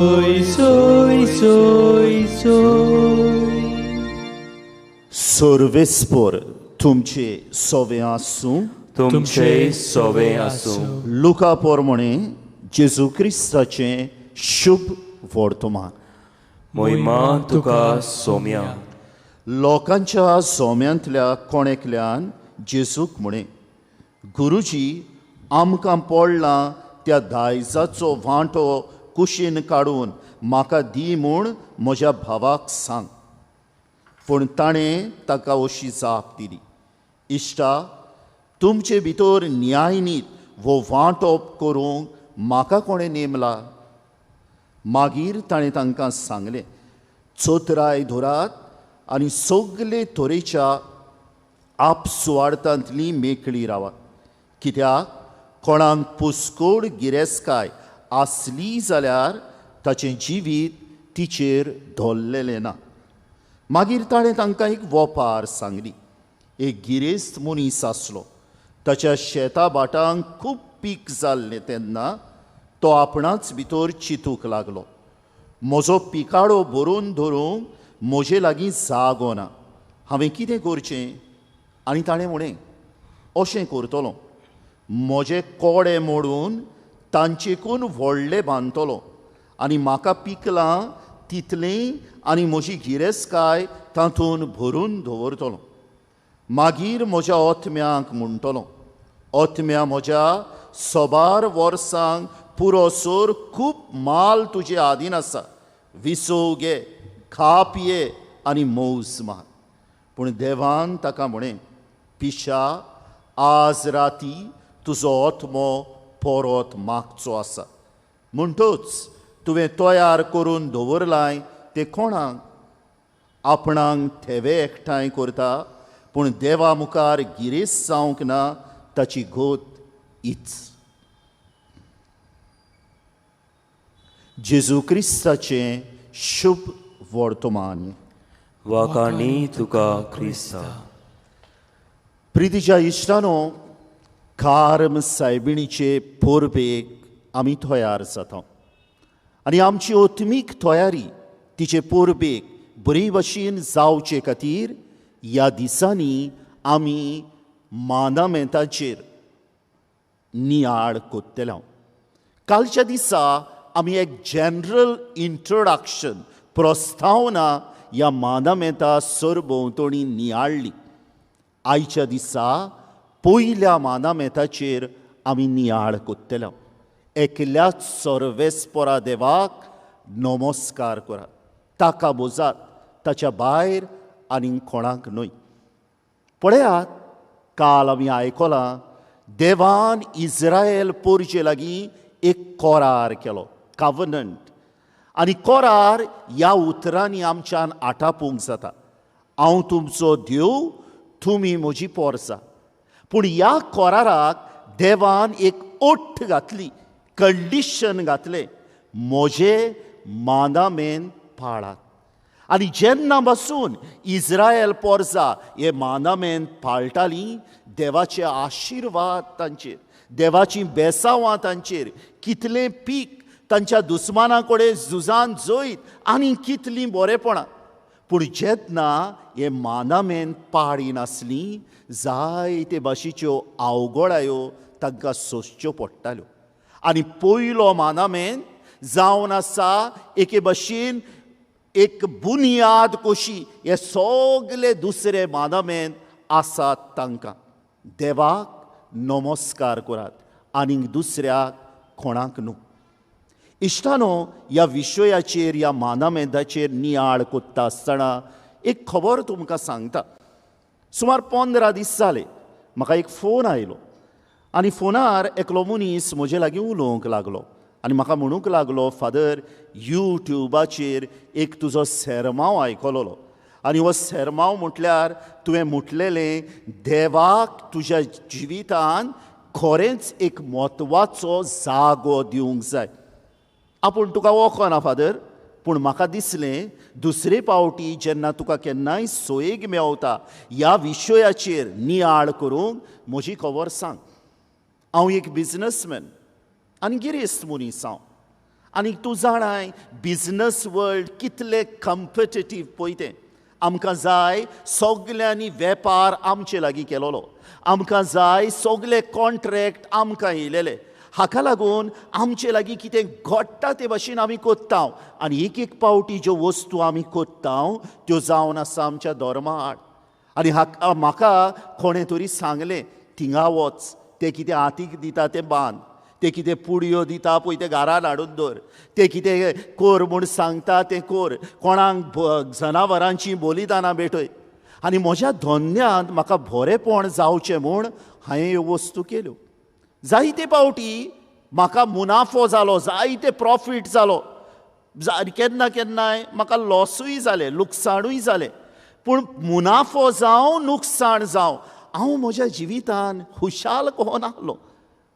सोय सोय सोय. सर्वेस्पर तुमचे सोवे आसूं. तुमचे सोवे आसूं. लुका पोरमणे जेजू क्रिस्ताचें शुभ वर्तमान. मोहिमा तुका सोम्या. लोकांच्या सोम्यांतल्या कोण एकल्यान जेजूक म्हणे, गुरुजी आमकां पडलां त्या दायजाचो वांटो कुशीन काडून म्हाका दी म्हूण म्हज्या भावाक सांग. पूण ताणें ताका अशी जाप दिली, इश्टा, तुमचे भितर न्यायनीत वो वांटप करूंक म्हाका कोणें नेमला? मागीर ताणें तांकां सांगलें, चोतराय धरात आनी सगले तरेच्या आपसुवार्थांतली मेकळी रावात, कित्याक कोणाक पुस्कोड गिरेस्काय आसली जाल्यार ताचें जिवीत तिचेर धरलेलें ना. मागीर ताणें तांकां एक वोपार सांगली. एक गिरेस्त मनीस आसलो, ताच्या शेता भाटांक खूब पीक जाल्लें. तेन्ना तो आपणाच भितर चिंतूंक लागलो, म्हजो पिकाडो भरून धरूंक म्हजे लागीं जागो ना, हांवें कितें करचें? आनी ताणें म्हणें, अशें करतलो, म्हजे कोडे मोडून तांचेकून व्हडले बांदतलो आनी म्हाका पिकलां तितलें आनी म्हजी गिरेस्काय तातूंत भरून दवरतलो. मागीर म्हज्या ओतम्यांक म्हणटलो, ओतम्या म्हज्या सोबार वर्सांक पुरोसर खूब माल तुजे आदीन आसा, विसव घे, खा पिये आनी मौज मार. पूण देवान ताका म्हणें, पिशा, आज राती तुजो ओतमो परत मागचो आसा, म्हणटच तुवें तयार करून दवरलाय तें कोणाक? आपणाक थेवे एकठांय करता पूण देवा मुखार गिरेस्त जावंक ना, ताची गोत हीच. जेजू क्रिस्ताचें शुभ वर्तमान. वाकाणी तुका क्रिस्ता. प्रितीच्या इश्टानो, कार्म सायबिणीचे परबेक आमी तयार जाता आनी आमची आत्मीक तयारी तिचे परबेक बरी भशेन जावचे खातीर ह्या दिसांनी आमी मानामेंताचेर नियाळ कोत्तले. कालच्या दिसा आमी एक जनरल इंट्रोडक्शन प्रस्तावना ह्या मानामेंता सरभोंवतणी नियाळ्ळी. आयच्या दिसा पयल्या मानामेंताचेर आमी नियाळ कोत्तले. एकल्याच सर्वेस्परा देवाक नमस्कार करात, ताका बोजात, ताच्या भायर आनी कोणाक न्हय. पळयात, काल आमी आयकलां देवान इस्रायल पोरचे लागीं एक कोरार केलो, कवनंट. आनी कोरार ह्या उतरांनी आमच्यान आटापूंक जाता, हांव तुमचो देव, तुमी म्हजी पोरसां. पूण ह्या कोराराक देवान एक ओठ घातली, कंडिशन घातलें, म्हजे मानामेन पाळात. आनी जेन्ना पासून इस्रायल पोरसा हे मानामेन पाळटाली, देवाचे आशिर्वाद तांचेर, देवाचीं बेसांवां तांचेर, कितलें पीक तांच्या दुस्माना कडेन झुजान जैत आनी कितलीं बरेपणां. पूण जेन्ना हे मानामेन पाळी नासली, जायते भाशेच्यो अवगळायो तांकां सोंसच्यो पडटाल्यो. आनी पयलो मानामेन जावन आसा एके भाशेन एक बुनियाद कशी हे सगले दुसरे मानामेन आसात तांकां. देवाक नमस्कार करात आनीक दुसऱ्याक कोणाक न्हू. इश्टानो, ह्या विशयाचेर, ह्या मानामेंताचेर नियाळ कोत्ता आसतना एक खबर तुमकां सांगता. सुमार 15 दीस जाले म्हाका एक फोन आयलो आनी फोनार एकलो मनीस म्हजे लागीं उलोवंक लागलो आनी म्हाका म्हणूंक लागलो, फादर, युट्यूबाचेर एक तुजो सेरमांव आयकलोलो आनी हो सेरमांव म्हटल्यार तुवें म्हटलेलें देवाक तुज्या जिवितान खरेंच एक म्हत्वाचो जागो दिवंक जाय. आपूण तुका वळखना फादर, पूण म्हाका दिसलें दुसरे पावटी जेन्ना तुका केन्नाय सोयेक मेवता ह्या विशयाचेर नियाळ करूंक म्हजी खबर सांग. हांव एक बिजनसमॅन आनी गिरेस्त मनीस हांव आनी तूं जाणाय बिजनस वर्ल्ड कितले कॉम्पिटिटीव पळय तें. आमकां जाय सगल्यांनी वेपार आमचे लागीं केलोलो, आमकां जाय सगले कॉन्ट्रॅक्ट आमकां येयलेले. हाका लागून आमचे लागीं कितें घडटा ते भाशेन आमी कोत्ता आनी एक एक पावटी ज्यो वस्तू आमी कोत्ता त्यो जावन आसा आमच्या धर्मा आड. आनी हाका म्हाका कोणें तरी सांगलें थिंगा वच, ते कितें हातीक दिता तें बांद, ते कितें पुडयो दिता पळय तें घरान हाडून दवर, ते कितें कोर म्हूण सांगता तें कोर, कोणाक जनावरांची बलिदानां भेटय. आनी म्हज्या धंद्यांत म्हाका बरेंपण जावचें म्हूण हांवें ह्यो वस्तू केल्यो. जायते पावटी म्हाका मुनाफो जालो, जायते प्रॉफीट जालो, केन्ना केन्नाय म्हाका लॉसूय जालें, लुकसाणूय जालें. पूण मुनाफो जावं नुकसाण जावं, हांव म्हज्या जिवितान खुशाल कहो नासलो.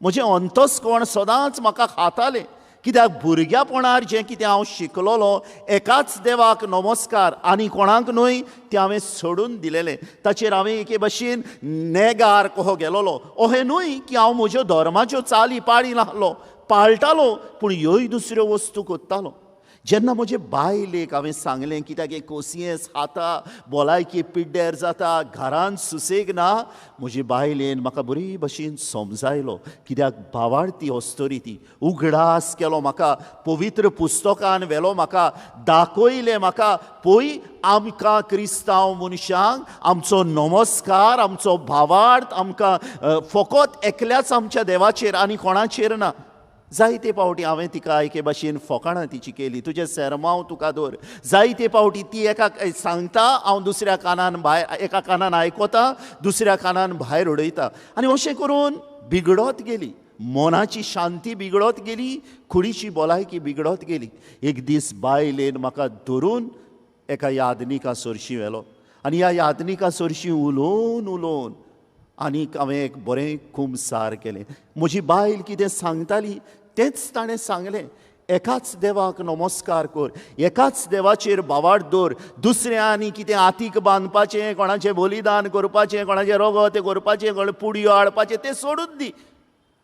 म्हजें अंतस्कोण सदांच म्हाका खातालें, कित्याक भुरग्यापणार जें कितें हांव शिकलोलो एकाच देवाक नमस्कार आनी कोणाक न्हय तें हांवें सोडून दिलेलें. ताचेर हांवें एके भशेन नेगार कहो गेलोलो. अहें न्हय की हांव म्हज्यो धर्माच्यो चाली पाळी नासलो, पाळटालो, पूण ह्योय दुसऱ्यो वस्तू कोत्तालो. जेन्ना म्हजे बायलेक हांवें सांगलें कित्याक हें कोसयेंस खाता, भलायकी पिड्ड्यार जाता, घरान सुसेग ना, म्हजे बायलेन म्हाका बरी भशेन समजायलो. कित्याक भावार्थी अस्तोरी ती, उगडास केलो म्हाका, पवित्र पुस्तकान व्हेलो म्हाका, दाखयलें म्हाका, पळय आमकां क्रिस्तांव मनशांक आमचो नमस्कार, आमचो भावार्थ आमकां फकत एकल्याच आमच्या देवाचेर आनी कोणाचेर ना. जायते पावटी हांवें तिका एके भाशेन फोकाणां तिची केली, तुजें सेरमांव तुका दवर. जायते पावटी ती एका सांगता, हांव दुसऱ्या कानान भायर, एका कानान आयकता, दुसऱ्या कानान भायर उडयता. आनी अशें करून बिगडत गेली, मनाची शांती बिगडत गेली, कुडीची भलायकी बिगडत गेली. एक दीस बायलेन म्हाका धरून एका यादनिका सरशी व्हेलो आनी ह्या यादनिका सरशी उलोवन उलोवन आनीक हांवें एक बरें कुमसार केलें. म्हजी बायल कितें सांगताली तेंच ताणें सांगलें, एकाच देवाक नमस्कार कर, एकाच देवाचेर भावार्थ दवर, दुसऱ्या आनी कितें हातीक बांदपाचें, कोणाचें बलिदान करपाचें, कोणाचें रगत करपाचें, कोणाचें पुडयो हाडपाचें तें सोडून दी.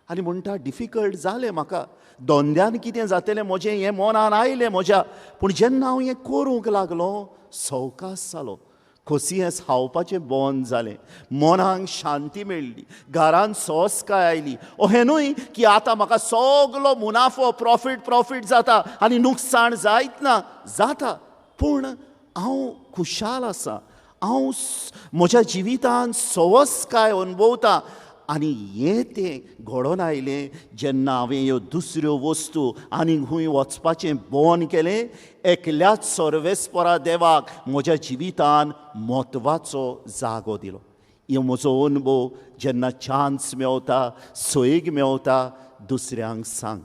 आनी म्हणटा डिफिकल्ट जालें म्हाका, धंद्यान कितें जातलें म्हजें हें मनान आयलें म्हज्या. पूण जेन्ना हांव हें करूंक लागलो सवकास जालो, खोसयेंस खावपाचें बंद जालें, मनाक शांती मेळ्ळी, घरान सोंसकाय आयली. अहें न्हय की आतां म्हाका सगलो मुनाफो प्रॉफीट प्रॉफीट जाता आनी नुकसाण जायत ना, जाता, पूण हांव खुशाल आसा, हांव म्हज्या जिवितान सवसकाय अनुभवता. आनी हें तें घडोवन आयलें जेन्ना हांवें ह्यो दुसऱ्यो वस्तू आनी खंय वचपाचें बंद केलें, एकल्याच सर्वेस्परा देवाक म्हज्या जिवितान म्हत्वाचो जागो दिलो. हो म्हजो अनुभव जेन्ना चान्स मेवता, सोयीक मेवता, दुसऱ्यांक सांग.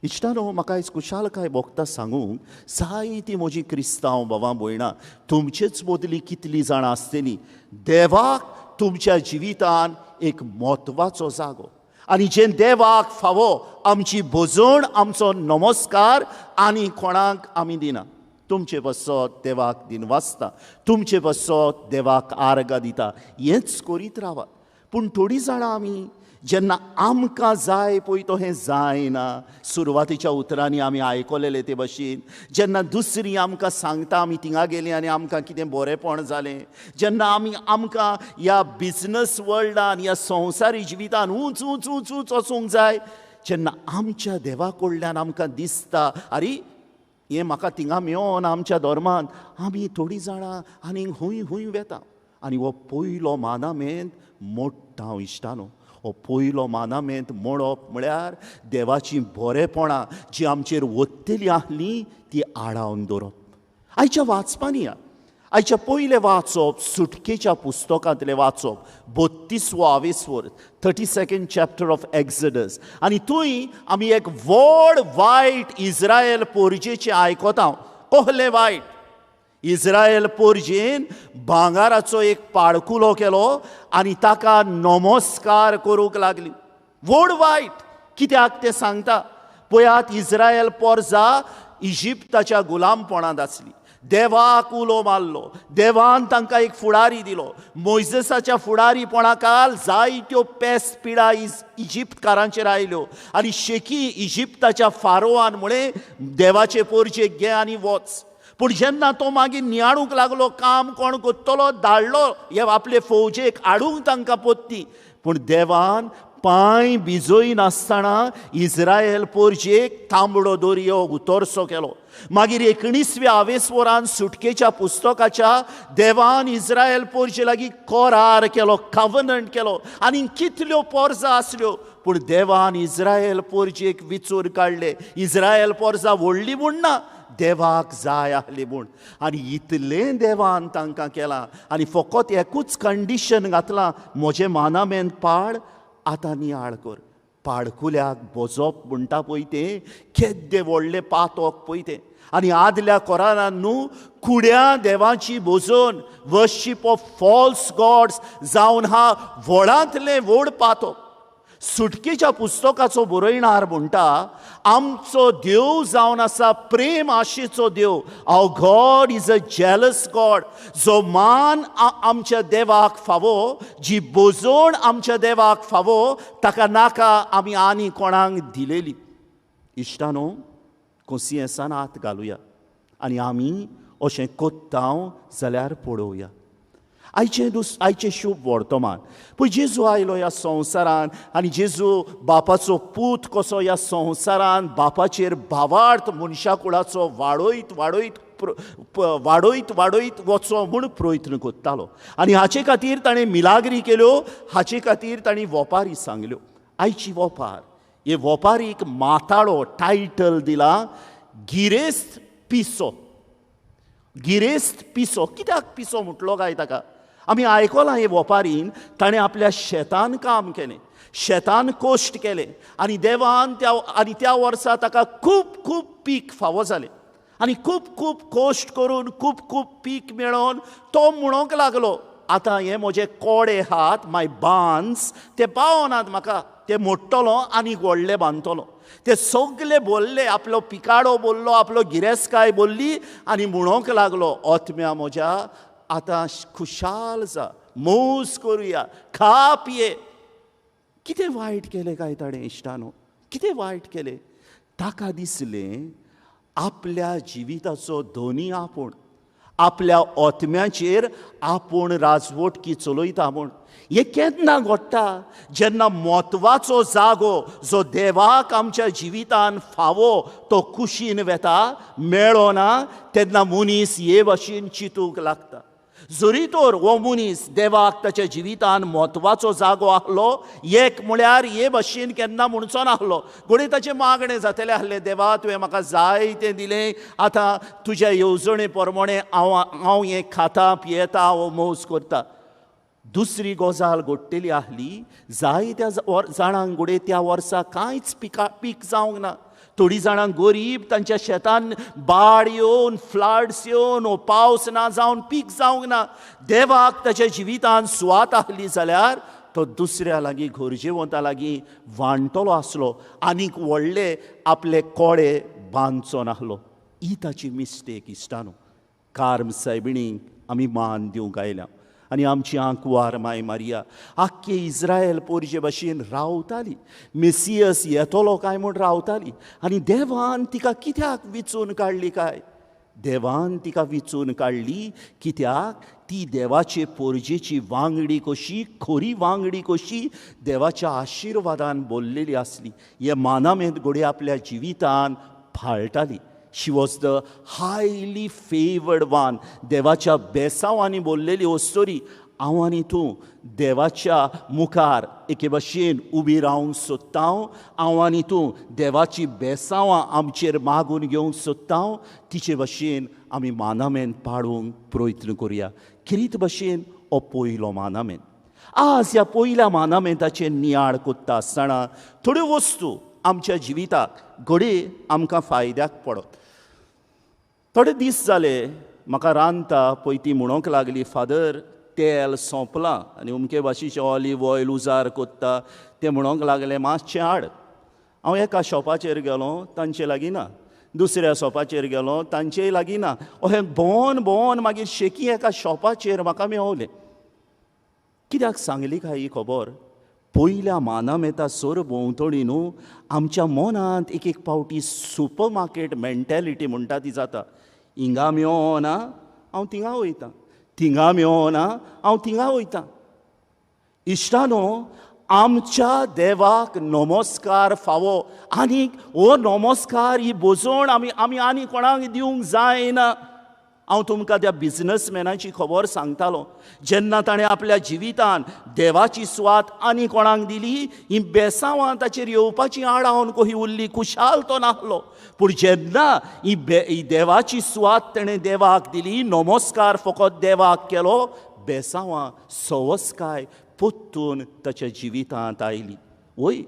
इश्टानो, म्हाका आयज खुशालकाय भोगता सांगूंक, जायतीं म्हजीं क्रिस्तांव भावां भयणां तुमचेच मदलीं कितलीं जाणां आसतलीं, देवाक तुमच्या जिवितान एक म्हत्वाचो जागो आनी जें देवाक फावो आमची भजण, आमचो नमस्कार आनी कोणाक आमी दिना. तुमचे पासत देवाक दिनवासता, तुमचे पासत देवाक आर्गां दिता, हेंच करीत रावात. पूण थोडीं जाणां आमी जेन्ना आमकां जाय पळय तो हें जायना, सुरवातेच्या उतरांनी आमी आयकलेलें ते भशेन, जेन्ना दुसरी आमकां सांगता आमी थिंगा गेलीं आनी आमकां कितें बरेंपण जालें, जेन्ना आमी आमकां ह्या बिजनस वर्ल्डान, ह्या संवसारी जिवितान उंच उंच उंच उंच वचूंक जाय, जेन्ना आमच्या देवा कडल्यान आमकां दिसता आरे हें म्हाका थिंगा मेळना आमच्या धर्मान, आमी थोडीं जाणां आनी हूंय हूंय वेता. आनी हो पयलो मानामेंत मोडटा इश्टानो. हो पयलो मानामेंत मोडप म्हळ्यार देवाचीं बरेपणां जीं आमचेर वत्तेलीं आसलीं ती आडावन दवरप. आयच्या वाचपांनी या आयच्या पयलें वाचप सुटकेच्या पुस्तकांतलें वाचप, 32वो आवेस्वर, 32nd chapter of Exodus. आनी थंय आमी एक व्हड वायट इस्रायल पोरजेचें आयकता. कहलें वायट? इस्रायल पोरजेन भांगाराचो एक पाळकुलो केलो आनी ताका नमस्कार करूंक लागली. व्हड वायट कित्याक तें सांगता. पळयात, इस्रायल पोरजा इजिप्ताच्या गुलामपणांत आसली. देवाक उलो मारलो, देवान तांकां एक फुडारी दिलो. मोयजेसाच्या फुडारीपणाकाल जायत्यो पेस पिडा इजिप्तकारांचेर आयल्यो आनी शेकी इजिप्ताच्या फारोआन म्हळें देवाचे पोरजेक घे आनी वच. पूण जेन्ना तो मागीर नियाळूंक लागलो काम कोण कोत्तलो, धाडलो हे आपले फौजेक हाडूंक तांकां पोत्ती. पूण देवान पांय भिजय नासतना इस्रायल पोरजेक तांबडो दर्यो उतरसो केलो. मागीर 19व्या आवेस्वरान सुटकेच्या पुस्तकाच्या देवान इस्रायल पोरजे लागीं करार केलो, कवनंट केलो. आनी कितल्यो पोरजा आसल्यो, पूण देवान इस्रायल पोरजेक विचून काडले. इस्रायल पोरजा व्हडली म्हूण ना, देवाक जाय आहली म्हूण. आनी इतलें देवान तांकां केलां आनी फकत एकूच कंडिशन घातलां, म्हजें मानामेन पाड, आतां नियाळ कर. पाडकुल्याक बोजप म्हणटा पळय तें केद्दें व्हडलें पातोक पळय तें. आनी आदल्या कोरानान न्हू कुड्या देवाची भोजन, वर्शीप ऑफ फॉल्स गॉड्स जावन हा व्हडांतलें व्हड पातोक. सुटकेच्या पुस्तकाचो बरयणार म्हणटा आमचो देव जावन आसा प्रेम आशेचो देव. Our God is a jealous God. जो मान आमच्या देवाक फावो, जी बोजण आमच्या देवाक फावो, ताका नाका आमी आनी कोणाक दिलेली. इश्टानो, कोसियेसान हात घालुया आनी आमी अशें कोत्तांव जाल्यार पळोवया. आयचें शुभ वर्तमान पळय, जेजू आयलो ह्या संवसारान आनी जेजू बापाचो पूत कसो ह्या संवसारान बापाचेर भावार्थ मनशा कुळाचो वाडयत वाडयत वाडयत वाडयत वचो म्हूण प्रयत्न करतालो. आनी हाचे खातीर ताणें मिलाग्री केल्यो, हाचे खातीर ताणें वोपारी सांगल्यो. आयची वोपार, हे वोपारीक माताळो टायटल दिला गिरेस्त पिसो. गिरेस्त पिसो कित्याक पिसो म्हटलो काय ताका? आमी आयकलां हे वोपारीन ताणें आपल्या शेतान काम केलें, शेतान कश्ट केलें आनी देवान त्या वर्सा ताका खूब खूब पीक फावो जालें आनी खूब खूब कश्ट करून खूब खूब पीक मेळोवन तो म्हणूंक लागलो आतां हे म्हजे कोडे हात, माय बांस, ते पावनात म्हाका, ते मोडटलो आनी व्हडले बांदतलो. ते सगले बोल्ले, आपलो पिकाडो बोल्लो, आपलो गिरेस्काय बोल्ली आनी म्हणूंक लागलो ओतम्या म्हज्या आतां खुशाल जा, मौज करुया, खा पिये. कितें वायट केलें काय ताणें इश्टानो? कितें वायट केलें? ताका दिसलें आपल्या जिविताचो धनी आपूण, आपल्या ओतम्याचेर आपूण राजवटकी चलयता म्हूण. हें केन्ना घडटा? जेन्ना म्हत्वाचो जागो जो देवाक आमच्या जिवितान फावो तो कुशीन वेता, मेळना, तेन्ना मनीस हे भाशेन चिंतूंक लागता. जरी तर हो मनीस देवाक ताच्या जिवितान म्हत्वाचो जागो आहलो, एक म्हळ्यार हे भाशेन केन्ना म्हणचो नाहलो, घडये ताचें मागणें जातलें आहलें, देवा तुवें म्हाका जाय तें दिलें, आतां तुज्या येवजणे प्रमाणे हांव हें खाता पियेता, हांव मौज करता. दुसरी गजाल घडटली आहली, जायत्या जाणांक घडये त्या वर्सा कांयच पीक जावंक ना. थोडीं जाणां गरीब, तांच्या शेतान बाड येवन, फ्लड्स येवन, वो पावस ना जावन पीक जावंक ना. देवाक ताच्या जिवितान सुवात आहली जाल्यार तो दुसऱ्या लागीं, गरजेवंता लागीं वांटलो आसलो आनीक व्हडले आपले कोडे बांदचो नासलो. ही ताची मिस्टेक इश्टानो. कार्म सायबिणींक आमी मान दिवंक आयल्या आनी आमची आंकवार माय मारिया आख्खे इस्रायल पोरजे भाशेन रावताली, मेसियस येतलो काय म्हूण रावताली. आनी देवान तिका कित्याक विचून काडली काय? देवान तिका विचून काडली कित्याक? ती देवाचे पोरजेची वांगडी कशी, खरी वांगडी कशी देवाच्या आशिर्वादान बोल्लेली आसली. हे मानामेंत घडये आपल्या जिवितान फाळटाली. She was the highly favoured one. देवाच्या बेसांवांनी बोल्लेली वस्तोरी. हांव आनी तूं देवाच्या मुखार एके भाशेन उबी रावंक सोदता, हांव आनी तूं देवाची बेसांवां आमचेर मागून घेवंक सोदता, तिचे भाशेन आमी मानामेन पाडूंक प्रयत्न करुया. किरीत भाशेन हो पयलो मानामेन. आज ह्या पयल्या मानामेंताचेर नियाळ कोत्ता आसतना थोड्यो वस्तू आमच्या जिविताक घडये आमकां फायद्याक पडत. थोडे दीस जाले म्हाका रांदता पळय ती म्हणूंक लागली, फादर तेल सोंपलां आनी अमके भाशेचें ऑलीव ऑयल उजार कोत्ता. तें म्हणूंक लागलें मातशें हाड. हांव एका शॉपाचेर गेलो, तांचे लागीं ना. दुसऱ्या शॉपाचेर गेलो, तांचेय लागीं ना. अहें भोंवन भोंवन मागीर शेकी एका शॉपाचेर म्हाका मेवलें. कित्याक सांगली काय ही खबर? पयल्या मानामेता सर भोंवतणी न्हू आमच्या मनांत एक एक पावटी सुपर मार्केट मेंटेलिटी म्हणटा ती जाता. हिंगा मेवना हांव थिंगा वयतां, थिंगा मेवना हांव थिंगा वयतां. इश्टानो, आमच्या देवाक नमस्कार फावो आनीक हो नमस्कार ही भोजवण आमी आमी आनी कोणाक दिवंक जायना. हांव तुमकां त्या बिजनसमॅनाची खबर सांगतालो, जेन्ना ताणें आपल्या जिवितान देवाची सुवात आनी कोणाक दिली, ही बेसांवां ताचेर येवपाची आडावन कही उरली, खुशाल तो नासलो. पूण जेन्ना ही देवाची सुवात ताणें देवाक दिली, नमस्कार फकत देवाक केलो, बेसांवां सवस्काय पोत्तून ताच्या जिवितांत आयली. वय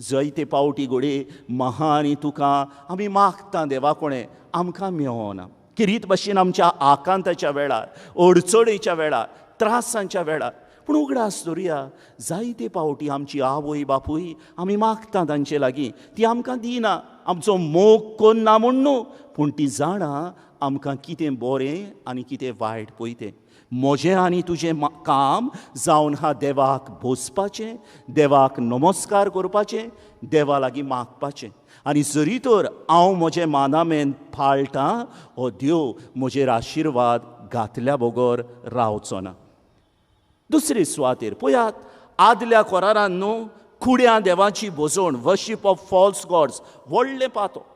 जायते पावटी घोडये महा आनी तुका आमी मागता देवा कोणें, आमकां मेवना. किरीत भाशेन आमच्या आकांताच्या वेळार, अडचणीच्या वेळार, त्रासांच्या वेळार. पूण उगडास दवरुया, जायते पावटी आमची आवय बापूय आमी मागता तांचे लागीं, ती आमकां दिना, आमचो मोग कोन्ना म्हूण न्हू, पूण ती जाणा आमकां कितें बरें आनी कितें वायट पळय तें. म्हजें आनी तुजें काम जावन हा देवाक भोसपाचें, देवाक नमस्कार करपाचें, देवा लागीं मागपाचें. आनी जरी तर हांव म्हजें मानामेन पाळटां, हो देव म्हजेर आशिर्वाद घातल्या बगर रावचो ना. दुसरे सुवातेर पळयात, आदल्या कोरारान न्हू कुड्यां देवाची भोजवण, वर्शीप ऑफ फॉल्स गॉड्स, व्हडलें पातो.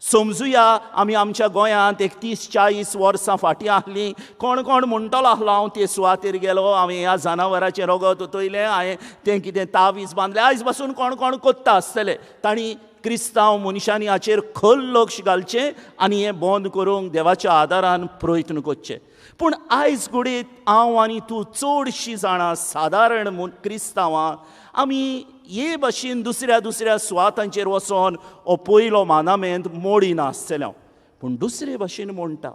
समजुया आमी आमच्या गोंयांत एक 30-40 वर्सां फाटीं आसलीं, कोण कोण म्हणटलो आसलो हांव ते सुवातेर गेलो, हांवें ह्या जनावराचें रगत उतयलें, हांवें तें कितें तावीज बांदलें. आयज पासून कोण कोण कोत्ता आसतले. तांणी क्रिस्तांव मनशांनी हाचेर खोल लक्ष घालचें आनी हें बंद करूंक देवाच्या आदारान प्रयत्न करचे. पूण आयज घडये हांव आनी तूं चडशीं जाणां सादारण क्रिस्तांवां आमी हे भाशेन दुसऱ्या दुसऱ्या सुवातांचेर वचोन हो पयलो मानामेंत मोडिना आसतलें हांव. पूण दुसरे भाशेन म्हणटा,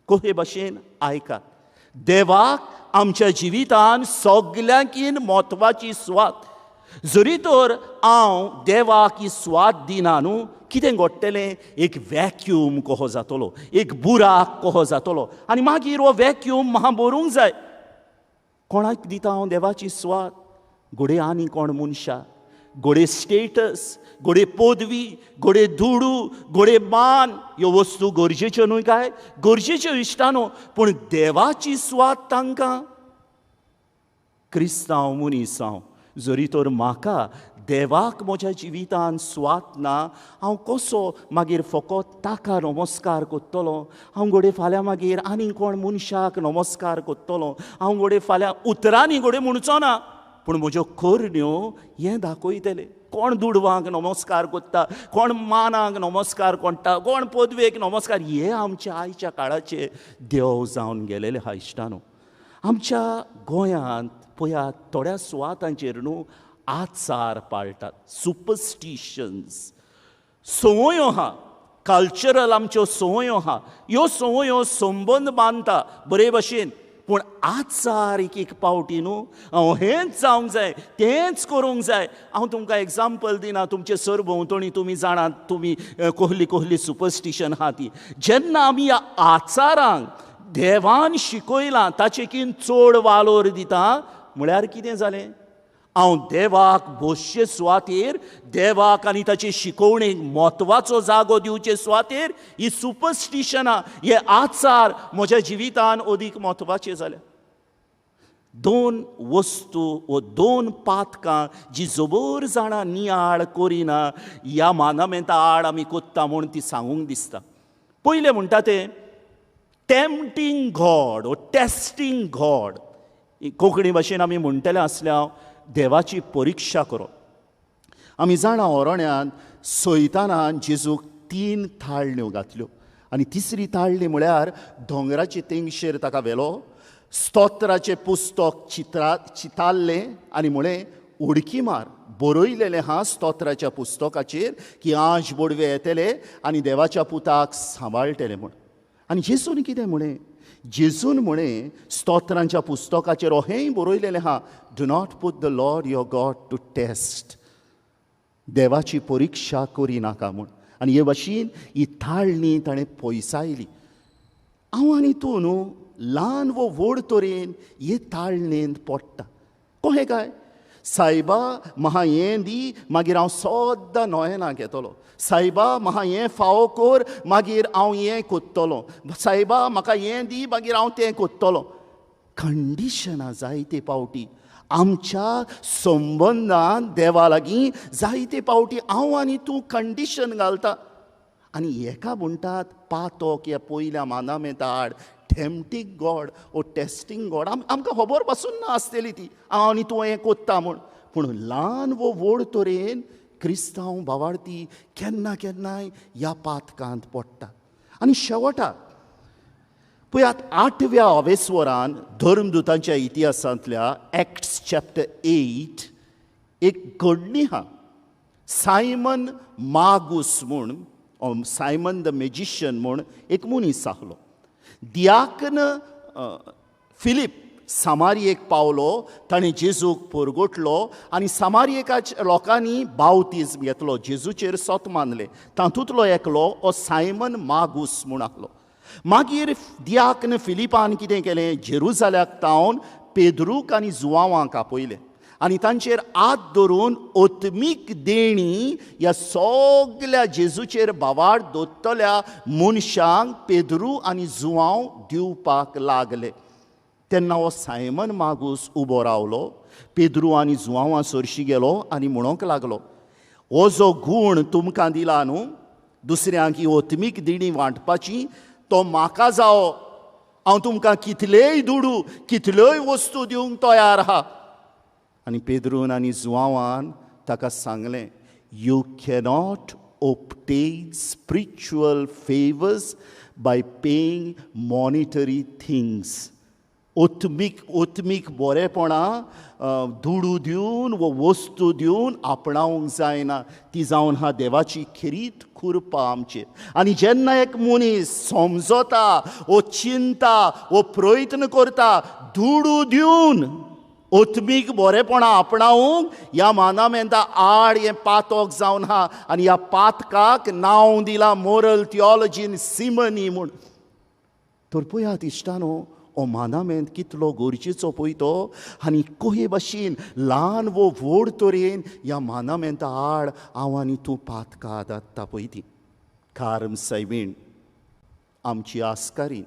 कोहे भाशेन आयकात, देवाक आमच्या जिवितान सगल्यांकीन म्हत्वाची सुवात. जरी तर हांव देवाक ही सुवात दिना न्हू, कितें घडटलें? एक वॅक्यूम कहो जातलो, एक बुराक कहो जातलो आनी मागीर हो वॅक्यूम म्हाका भरूंक जाय. कोणाक दिता हांव देवाची सुवात? घडये आनी कोण मनशा, घडये स्टेटस, घडये पदवी, घडये दुडू, घडये मान. ह्यो वस्तू गरजेच्यो न्हय काय? गरजेच्यो इश्टानो, पूण देवाची सुवात तांकां. क्रिस्तांव मनीस हांव, जरी तर म्हाका देवाक म्हज्या जिवितान सुवात ना, हांव कसो मागीर फकत ताका नमस्कार करतलो? हांव घडये फाल्यां मागीर आनी कोण मनशाक नमस्कार करतलो. हांव घडये फाल्यां उतरांनी घडये म्हणचो ना, पूण म्हज्यो करण्यो हें दाखयतलें. कोण दुडवांक नमस्कार करता, कोण मानाक नमस्कार करता, कोण पदवेक नमस्कार. हे आमच्या आयच्या काळाचे देव जावन गेलेले हा इश्टानो. आमच्या गोंयांत पळयात थोड्या सुवातांचेर न्हू आचार पाळटात, सुपरस्टिशन्स, संवयो आहा, कल्चरल आमच्यो संवयो आहा. ह्यो संवयो संबंद बांदता बरे भशेन, पूण आचार एक एक पावटी न्हू हांव हेंच जावंक जाय, तेंच करूंक जाय. हांव तुमकां एग्जाम्पल दिना, तुमचे सर भोंवतणी तुमी जाणात, तुमी कहली कहली सुपरस्टिशन आहा ती. जेन्ना आमी ह्या आचारांक देवान शिकयलां ताचे कीन चड वालोर दिता, म्हळ्यार कितें जालें? हांव देवाक भोसचे सुवातेर, देवाक आनी ताचे शिकोवणेक म्हत्वाचो जागो दिवचे सुवातेर ही सुपरस्टिशनां, हे आचार म्हज्या जिवितान अदीक म्हत्वाचे जाले. दोन वस्तू वो दोन पातकां जी जबर जाणां नियाळ करिना, ह्या मानामेंता आड आमी कोत्ता म्हूण ती सांगूंक दिसता. पयलें म्हणटा तें टेम्पटींग गॉड वो टेस्टींग गॉड. कोंकणी भाशेन आमी म्हणटले आसल्या देवाची परिक्षा करप. आमी जाणा ओरण्यांत सैतानान जेजूक 3 ताळण्यो घातल्यो आनी तिसरी ताळणी म्हळ्यार दोंगराचे तेंगशेर ताका व्हेलो, स्तोत्राचें पुस्तक चितारलें आनी म्हळें उडकी मार, बरयलेलें हा स्तोत्राच्या पुस्तकाचेर की आंज बोडवे येतले आनी देवाच्या पुताक सांबाळटले म्हूण. आनी जेजून कितें म्हळें? जेजून म्हळें स्तोत्रांच्या पुस्तकाचेर अहेंय बरयलेलें आहा, do not put the Lord your God to test, देवाची परिक्षा करिनाका म्हूण. आनी हे भाशेन ही ताळणी ताणें पयसायली. हांव आनी तूं न्हू ल्हान वो व्हड तरेन हे ताळणेंत पडटा. कशें काय? सायबा म्हाका हें दी मागीर हांव सद्दां नोयेनाक येतलो, सायबा म्हाका हें फावो कर मागीर हांव हें कोत्तलो, सायबा म्हाका हें दी मागीर हांव तें कोत्तलो. कंडिशनां जायते पावटी आमच्या संबंदान देवा लागीं जायते पावटी हांव आनी तूं कंडिशन घालता. आनी हेका म्हणटात पातोक ह्या पयल्या मानामेंता आड, टेम्पटींग गॉड ओ टेस्टींग गॉड. आमकां खबर पासून ना आसतली ती हांव आनी तूं हें कोत्ता म्हूण. पूण ल्हान वो व्हड तरेन क्रिस्तांव भावार्थी केन्ना केन्नाय ह्या पातकांत पडटा. आनी शेवटाक पळयात आठव्या अवेस्वरान धर्मदुतांच्या इतिहासांतल्या एक्ट्स चॅप्टर 8 एक घडणी आहा. सायमन मागूस म्हूण, सायमन the magician म्हूण एक मनीस आहलो. दियाकन फिलीप सामारियेक पावलो, ताणें जेजूक परगटलो आनी सामारियेकाच्या लोकांनी बावतीज्म घेतलो, जेजूचेर सोत मानलें. तातूंतलो एकलो हो सायमन मागूस म्हूण आहलो. मागीर दियाकन फिलिपान कितें केलें, जेरुजाल्याक तावन पेद्रूक आनी जुवांवांक आपयलें आनी तांचेर हात धरून ओत्मीक देणी ह्या सगल्या जेजूचेर भावार्थ दवरतल्या मनशांक पेद्रू आनी जुवांव दिवपाक लागले. तेन्ना हो सायमन मागूस उबो रावलो, पेद्रू आनी जुवांवां सरशी गेलो आनी म्हणूंक लागलो, हो जो गूण तुमकां दिला न्हू दुसऱ्यांक ही ओत्मीक देणी वांटपाची, तो म्हाका जावो. हांव तुमकां कितलेय दुडू कितल्योय वस्तू दिवंक तयार आहा. आनी पेद्रून आनी जुवांवान ताका सांगलें, you cannot obtain spiritual favours by paying monetary things. ओत्मीक बरेपणां दुडू दिवन वो वस्तू दिवन आपणावंक जायना, ती जावन हा देवाची खेरीत कृपा आमचेर. आनी जेन्ना एक मनीस समजता वो चिंता वो प्रयत्न करता दुडू दिवन ओत्मीक बरेपणां आपणावंक, ह्या मानामेंता आड हें पातक जावन हा. आनी ह्या पातकाक नांव दिलां मोरल थियोलॉजीन सिमनी म्हूण. तर पळयात इश्टानो, हो मानामेंत कितलो गरजेचो पळय तो. आनी कहे भाशेन ल्हान वो व्हड तरेन ह्या मानामेंता आड हांव आनी तूं पातकां जाता पळय ती. कार्म सायबीण आमची आस्कारी,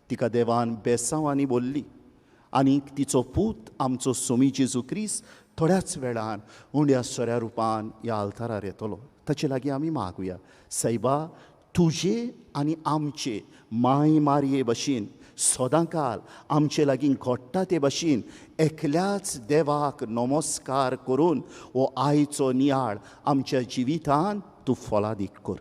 तिका देवान बेसांवांनी बोल्ली आनी तिचो पूत आमचो सोमी जेजू क्रिस्त थोड्याच वेळान उंड्या सोऱ्या रुपान ह्या आल्तारार येतलो. ताचे लागीं आमी मागुया, सायबा तुजे आनी आमचे माय मारये भशेन सदांकाल आमचे लागीं घडटा ते भशेन एकल्याच देवाक नमस्कार करून हो आयचो नियाळ आमच्या जिवितान तूं फलादीक कर.